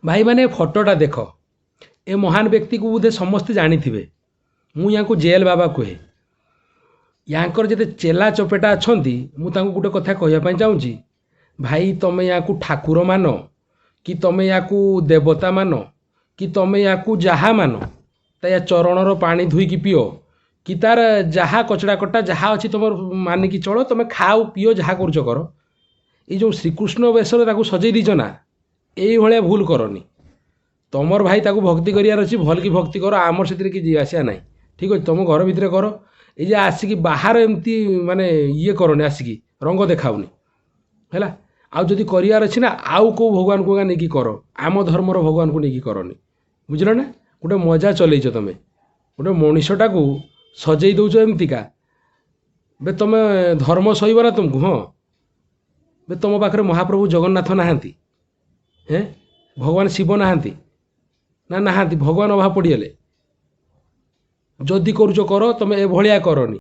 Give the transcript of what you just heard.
ଭାଇମାନେ, ଫଟୋଟା ଦେଖ। ଏ ମହାନ ବ୍ୟକ୍ତିକୁ ବୋଧେ ସମସ୍ତେ ଜାଣିଥିବେ। ମୁଁ ୟାଙ୍କୁ ଜେଲ୍ ବାବା କୁହେ। ୟାଙ୍କର ଯେତେ ଚେଲା ଚପେଟା ଅଛନ୍ତି, ମୁଁ ତାଙ୍କୁ ଗୋଟେ କଥା କହିବା ପାଇଁ ଚାହୁଁଛି। ଭାଇ, ତମେ ୟାକୁ ଠାକୁର ମାନ କି ତମେ ୟାକୁ ଦେବତା ମାନ କି ତମେ ୟାକୁ ଯାହା ମାନ, ତା ୟା ଚରଣର ପାଣି ଧୋଇକି ପିଅ କି ତାର ଯାହା କଚଡ଼ା କଟା ଯାହା ଅଛି ତୁମର ମାନିକି ଚଳ, ତମେ ଖାଅ ପିଅ, ଯାହା କରୁଛ କର। ଏଇ ଯେଉଁ ଶ୍ରୀକୃଷ୍ଣ ବେଶରେ ତାକୁ ସଜେଇ ଦେଇଛ ନା, ଏଇଭଳିଆ ଭୁଲ କରନି। ତମର ଭାଇ ତାକୁ ଭକ୍ତି କରିବାର ଅଛି, ଭଲକି ଭକ୍ତି କର। ଆମର ସେଥିରେ କିଛି ଯିବା ଆସିବା ନାହିଁ। ଠିକ୍ ଅଛି, ତମ ଘର ଭିତରେ କର। ଏଇ ଯେ ଆସିକି ବାହାର ଏମିତି ମାନେ ଇଏ କରନି, ଆସିକି ରଙ୍ଗ ଦେଖାଉନି ହେଲା। ଆଉ ଯଦି କରିବାର ଅଛି ନା, ଆଉ କେଉଁ ଭଗବାନଙ୍କୁ ଏକା ନେଇକି କର, ଆମ ଧର୍ମର ଭଗବାନଙ୍କୁ ନେଇକି କରନି। ବୁଝିଲ ନା? ଗୋଟେ ମଜା ଚଲେଇଛ ତମେ, ଗୋଟେ ମଣିଷଟାକୁ ସଜେଇ ଦେଉଛ ଏମିତିକା। ବେ ତମେ ଧର୍ମ ସହିବ ନା ତୁମକୁ? ହଁ ବେ, ତମ ପାଖରେ ମହାପ୍ରଭୁ ଜଗନ୍ନାଥ ନାହାନ୍ତି? ହେଁ, ଭଗବାନ ଶିବ ନାହାନ୍ତି ନା? ନାହାନ୍ତି? ଭଗବାନ ଅଭାବ ପଡ଼ିଗଲେ? ଯଦି କରୁଛ କର, ତମେ ଏଭଳିଆ କରନି।